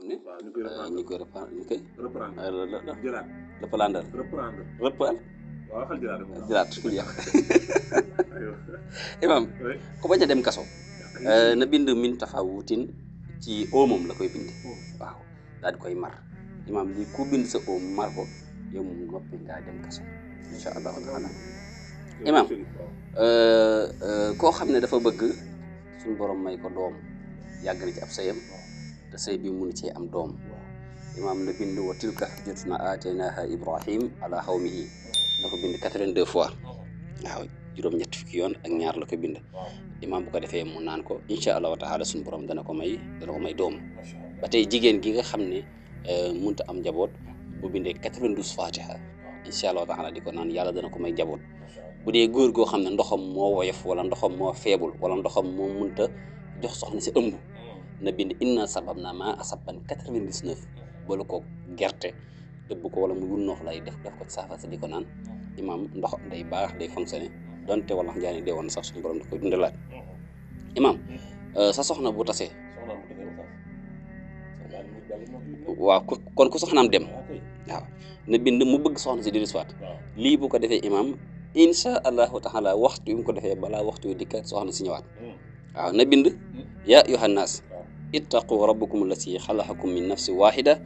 xam ne ñu koy reprendre jëlaat reprendre reprendre reprendre waaw xal jëlaat ku jeex imam ku bañ a dem kaso na bind min tafawutin ci oomam la koy bind waaw daal di koy mar imam li ku bind sa oom mar ko yow moom noppi ngaa dem kaso insha allahu taala imam koo xam ne dafa bëgg suñu borom may ko doom yàgg na ci ab sëyam te sëy bi mun cee am doom imam na bind wa tilka hujjatuna aataynaha ibrahim ala xawmihi da ko bind 82 fois waaw juróom-ñett fukki yoon ak ñaar la ko bind imam bu ko defee mu naan ko insha allahu taala suñu borom dana ko may doom ba tey jigéen gi nga xam ne munta am njaboot bu bindee 92 fatiha insha allahu taala di ko naan yàlla dana ko may njaboot bu dee góor goo xam ne ndoxam moo woyof wala ndoxam moo feebul wala ndoxam moo munta jox soxna si ëmb na bind inna sababna maa asabban 99 boole ko gerte dëbb ko wala mu yunnoox lay def ko ci saafara si di ko naan imam ndox day baax day fonctionné donte wala jaani dee woon sax suñu borom da koy dundalaat imam sa soxna bu tasee waaw kon ku soxnaam dem waaw na bind mu bëgg soxna si dellusiwaat lii bu ko defee imam insha allahu taala waxtu yu mu ko defee balaa waxtu yu dikkaat soxna si ñëwaat waaw na bind yaa ayyuhan naas ittaqu rabbakum allati xalaqakum min nafsin wahida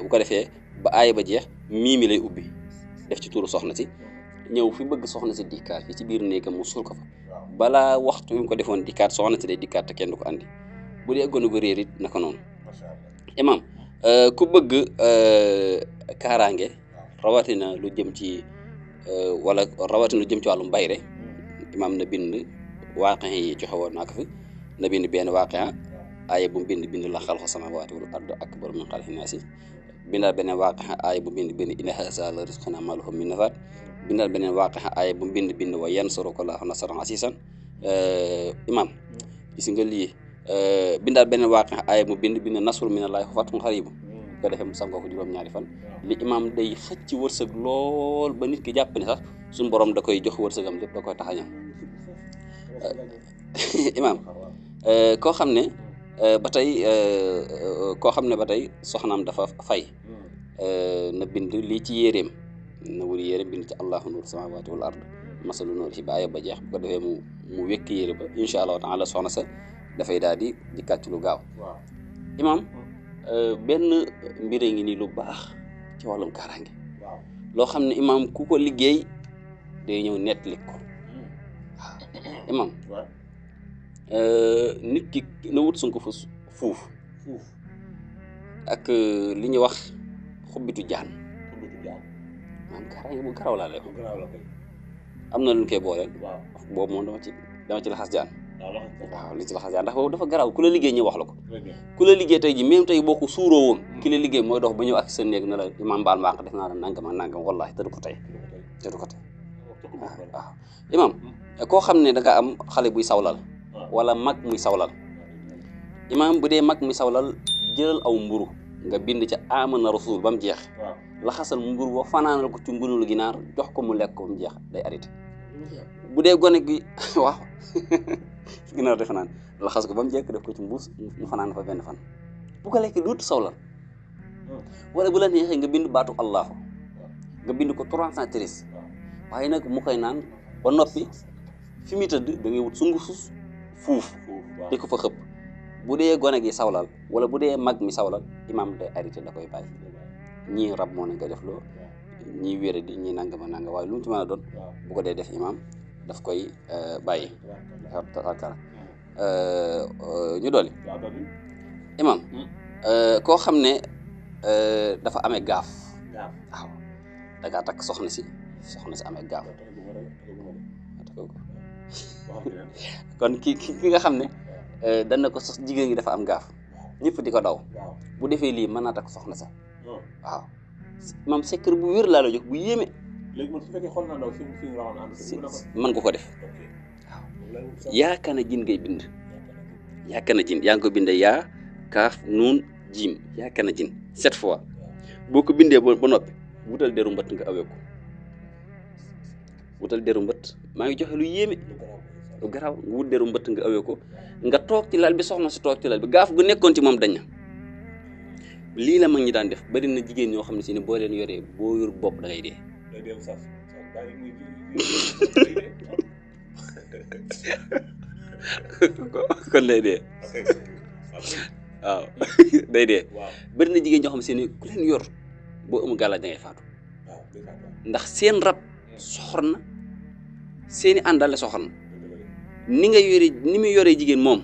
bu ko defee ba aaya ba jeex mi lay ubbi def ci tuuru soxna si ñëw fi bëgg soxna si dikkaat fi ci biir néegam mu suul ko fa balaa waxtu yu mu ko defoon dikkaat soxna si day dikkaat te kenn du ko andi bu dee gone gu réer it naka noonu imam ku bëgg kaaraange rawatina lu jëm ci wala rawatina lu jëm ci wàllum bayre imam na bind waaqe yi joxe woon naa ko fi na bind benn waaqe aaya bu bind la xalqa samaawaati wal ardi akbar min xalqi naasi bindal beneen waaqe aaya bu bind inna haazaa la rizqunaa maa lahu min nafaad bindal beneen waaqe aaya bu bind wa yansuruka llaahu nasran aziizan imam gis nga lii bindal beneen waaqe aaya bu bind nasrun minallaahi wa fathun qariib bu ko defee mu sangoo ko juróom-ñaari fan li imam day xëcc wërsëg lool ba nit ki jàpp ne sax suñu borom da koy jox wërsëgam lépp da koy taxañam imam koo xam ne ba tey soxnaam dafa fay na bind lii ci yéreem na wuri yére bind ci allahu nuur samaawaati wal ard masalu nuurihi ba aaya ba jeex bu ko defee mu wékk yére ba insha allahu taala soxna sa dafay daal di kàcc lu gaaw imam benn mbir ngi nii lu baax ci wàllum kaaraange loo xam ne imam ku ko liggéey day ñëw nettali ko waaw imam nit ki na wut sunko fa fuuf ak li ñuy wax xubbitu jaan maanaam kaaraange bu garaw laa lay wax am na lu ñu koy booleel boobu moom dama ci laxas jaan waaw li ci laxas jaan ndax boobu dafa garaw ku la liggéey ñëw wax la ko ku la liggéey tey ji même tey boo ko suuroo woon ki la liggéey mooy dox ba ñëw ak sa néeg na la imam baal maa def naa la nangam ak nangam wallahi te du ko tey waaw imam koo xam ne da nga am xale buy sawlal wala mag muy sawlal imam bu dee mag muy sawlal jëlal aw mburu nga bind ca amana rasul ba mu jeex laxasal mburu ba fanaanal ko ci ngunul ginaar jox ko mu lekk ko ba mu jeex day arrêté bu dee gone gi waaw ginaar de fanaan laxas ko ba mu jekk def ko ci mbuus mu fanaan fa benn fan bu ko lekkee dootu sawlal wala bu la neexee nga bind baatu allahu nga bind ko 313 waaye nag mu koy naan ba noppi fi muy tëdd da ngay wut sunguf fuuf di ko fa xëpp bu dee gone gi sawlal wala bu dee mag mi sawlal imam day arrêté da koy bàyyi ñii rab moo nañ koy def loo ñii wéra di ñii nangama nanga waaye lu mu ci mën a doon bu ko dee def imam daf koy bàyyi ñu dolli imam koo xam ne dafa amee gaaf waaw da ngaa takk soxna si amee gaaf kon ki nga xam ne dan na ko sax jigéen gi dafa am gaaf ñëpp di ko daw bu defee lii mën naa takk soxna sa waaw moom secret bu wér laa la jox bu yéeme léegi man su fekkee xool naa ndaw fi nga waxoon mën nga ko def waaw yaakaar na jin ngay bind yaakaar na jin yaa ngi ko bindee yaa kaaf nuun jiim yaakaar na jin 7 fois boo ko bindee ba noppi wutal deru mbët nga awee ko wutal deru mbët maa ngi joxe lu yéeme lu garaaw nga wut deru mbët nga awee ko nga toog ci lal bi soxna si toog ci lal bi gaaf gu nekkoon ci moom dañ na lii la mag ñi daan def bari na jigéen ñoo xam ne si ne boo leen yoree boo yor bopp da ngay dee. day dellu sax bàyyi muy kon day dee waaw day dee bari na jigéen ñoo xam ne si ne ku leen yor boo amul gàllaaj da ngay faatu ndax seen rab soxor na seeni àndale soxor na ni nga yore ni muy yoree jigéen moom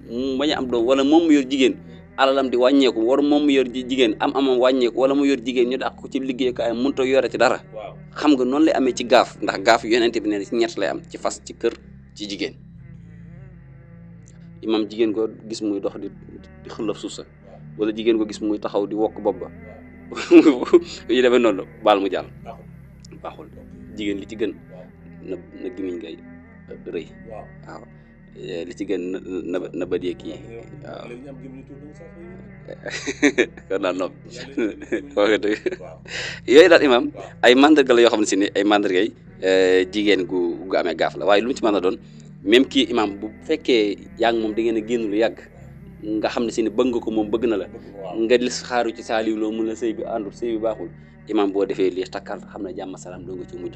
mu bañ a am doom wala moom mu yor jigéen alalam di wàññeeku war moom mu yor jigéen amam wàññeeku wala mu yor jigéen ñu dàq ko ci liggéeykaay mënut a yore ci dara xam nga noonu lay amee ci gaaf ndax gaaf yonente bi nee na ci ñett lay am ci fas ci kër ci jigéen imam jigéen ko gis muy dox di xëlëf suuf sa wala jigéen ko gis muy taxaw di wokk bopp ba yu demee noonu baal mu jàll baaxul jigéen li ci gën na gimiñ ngay rëy waaw li ci gën na bët yeeg kii waaw kon daal nopp wax dëgg yooyu daal imam ay mandarga la yoo xam ne si ne ay mandarga yi jigéen gu amee gaaf la waaye lu mu ci mën a doon même kii imam bu fekkee yaa ngi moom da ngeen a génn lu yàgg nga xam ne si ne bëgg nga ko moom bëgg na la nga lis xaaru ci saaliw loo mun la sëy bi àndul sëy bi baaxul imam boo defee lii takkal xam ne jàmm salaam doo nga ci mujj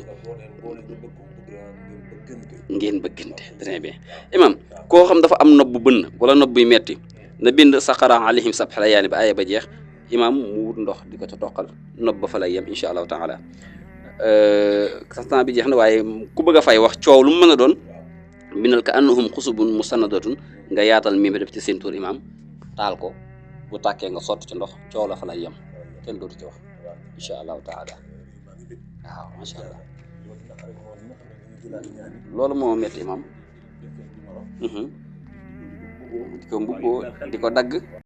ngeen bëggante très bien imam koo xam dafa am nopp bu bënn wala nopp buy metti na bind saqara alayhim sabxala yaani ba aaya ba jeex imam mu wut ndox di ko ca toqal nopp ba fa lay yem insha allahu taala sa temps bi jeex na waaye ku bëgg a fay wax coow lu mu mën a doon bindal ka annahum xusubun musannadatun nga yaatal mi def ci seen tur imam taal ko bu tàkkee nga sotti ci ndox coow la fa lay yem kenn dootu ci wax insha allahu taala waaw macha allah loolu moo métti imam di ko mbubboo di ko dagg